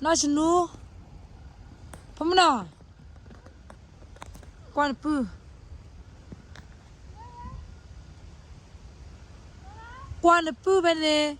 နီၢ်ဆနူ, ဖိမုၣ်နီၤ, ကွၢ်နပုၢ်, ကွၢ်နပုၢ်ဖဲန့ၣ်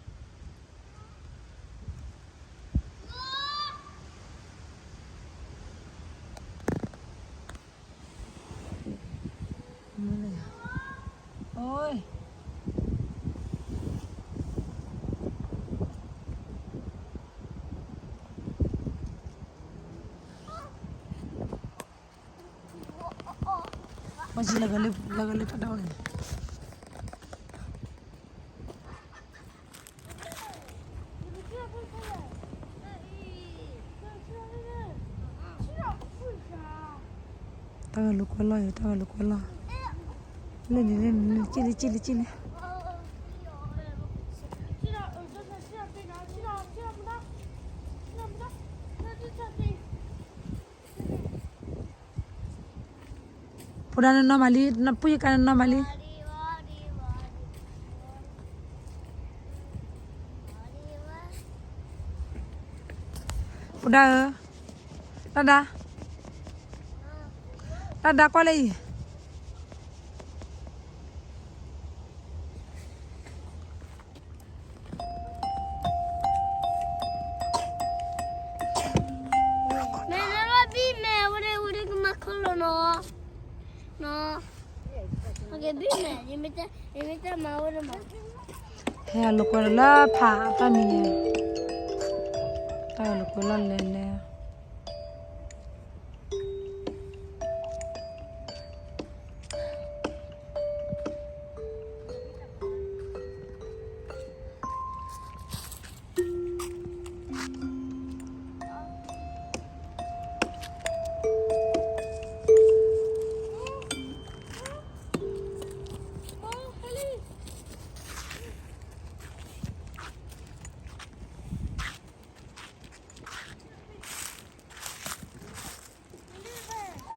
ဝဲလၢကလၢတၢ်ဒၣ်ဝဲန့ၣ် တၢ်ဂၤလိာ်ကွဲလီၤယိာ်, တၢ်ဂၤလိာ်ကွဲလီၤ, လၢန့ၣ်လၢန့ၣ် က့ၣ်လံ က့ၣ်လံ က့ၣ်လံ. ဖိဒါနနီၢ်မၤလံ, ပုၢ်ယကါနနီၢ်မၤလံ. ဖိဒါဧၢ, တၢ်ဒါ, တၢ်ဒါကွၢ်လၢအံၤ မ့ၢ်လၢဘံၣ်မဲာ်ဝဲဒၣ် ဝဲဒၣ်ကမၤခီလီၤနီၤ, နီၤ, ဘံၣ်မဲာ်, ယမ့ၢ်တၢ်မၤဝဲဒၣ်မး, ဟဲလိာ်ကွဲလီၤလၢဖးအတၢ်မံၤညါ, တၢ်ဂၤလိာ်ကွဲလီၤလဲၤလဲၤ